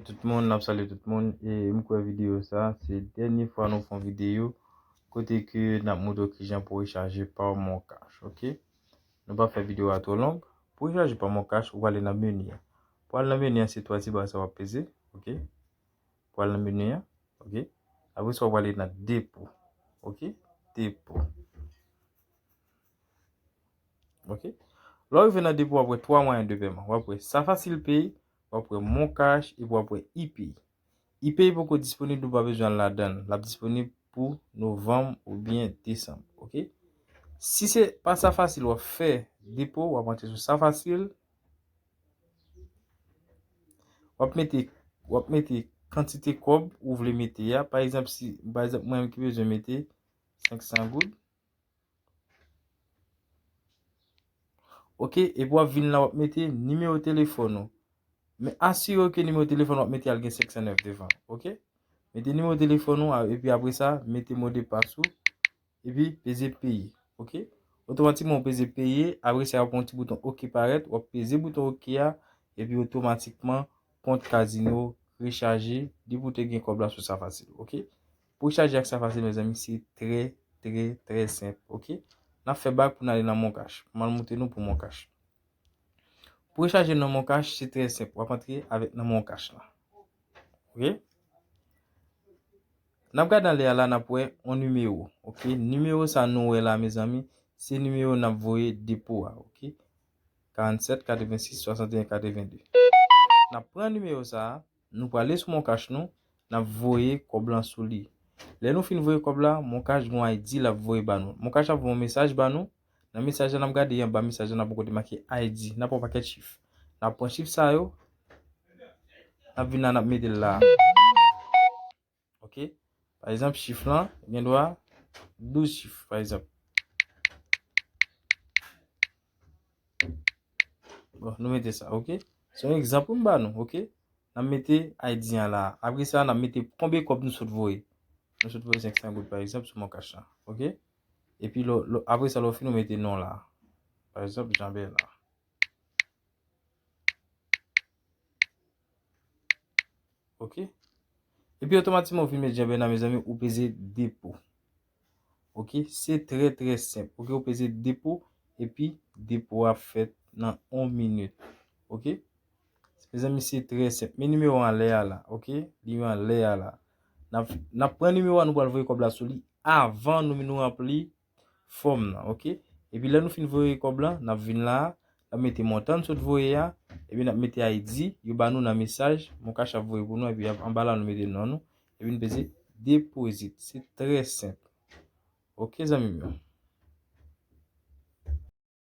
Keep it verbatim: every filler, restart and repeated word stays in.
Tout moun, n ap salye tout moun. E m kwè videyo sa, se dènye fwa nou fè yon videyo kote ke n ap montre w kijan pou rechaje pa MonCash, oke? Nou pa fè videyo a twò long. Pou rechaje pa MonCash, ou prale nan meni an. Pou al nan meni an, se twa ti ba sa w ap peze, oke? Pou al nan meni an, oke? Apre sa, ou prale nan depo, oke? Depo. Oke? Lè w rive nan depo, w ap wè twa mwayen de pèman. W ap wè Safasil Pay, w ap wè MonCash, epi w ap wè iPay. iPay poko disponib, nou pa bezwen al ladan l. L ap disponib pou novanm oubyen desanm, oke? Si se pa Safasil w ap fè depo, w ap antre sou Safasil, w ap mete, w ap mete kantite kòb ou vle mete a. Pa egzanp, si, pa egzanp, mwen menm ki bezwen mete senk san goud. Oke, epi w ap vin la, w ap mete nimewo telefòn ou. Men asire w ke nimewo telefòn w ap mete a l gen senk san nèf devan, oke? Mete nimewo telefòn ou, a, epi apre sa, mete modepas ou, epi peze peye, oke? Otomatikman, ou peze peye, apre sa, y ap yon ti bouton oke parèt, w ap peze bouton oke a, epi otomatikman, kont kazino rechaje, depi w te gen kòb la sou Safasil, oke? Pou rechaje ak Safasil, mezanmi, se trè, trè, trè senp, oke? N ap fè bak pou n ale nan MonCash. M al montre nou pou MonCash. Pou rechaje nan MonCash, se trè senp. W ap antre avèk nan MonCash la. Oke? N ap gade anlè a la, n ap wè yon nimewo. Oke? Nimewo sa nou wè la, mezanmi, se nimewo n ap voye depo a. Oke? Karannsèt, katrevensis, swasannteyen, katrevende. N ap pran nimewo sa a, nou prale sou MonCash nou, n ap voye kòb lan sou li. Lè nou fin voye kòb la, MonCash gon I D l ap voye ba nou. MonCash ap voye yon mesaj ba nou. Nan mesaj la, n ap gade anba mesaj la, n ap wè kote make I D. N ap wè yon pakèt chif. N ap pran chif sa yo, n ap vin la, n ap mete l la. Oke? Pa egzanp, chif lan gen dwa douz chif, pa egzanp. Bon, nou mete sa, oke? Se yon egzanp pou m ba nou, oke? N ap mete I D an la. Apre sa, n ap mete konbyen kòb nou sot voye. Nou sot voye senk san goud, pa egzanp, sou MonCash la, oke? Epi, lò, lò, apre sa, lè w fini, ou mete non la. Pa egzanp, Jean Bernard. Oke? Epi otomatikman, ou fin met Jean Bernard, mezanmi, ou peze depo. Oke? Se trè, trè senp. Oke? Ou peze depo, epi depo a fèt nan yon minit. Oke? Mezanmi, se trè senp. Men nimewo anlè a la. Oke? Nimewo anlè a la. N ap, n ap pran nimewo a, nou pral voye kòb la sou li avan nou, nou ranpli fòm nan, oke? Epi lè nou fin voye kòb lan, n ap vin la, n ap mete montan n sot voye a, epi n ap mete I D yo ba nou nan mesaj, MonCash ap voye pou nou, epi ap, anba la nou mete non nou, epi n peze deposit. Se trè senp. Oke, zanmi m yo.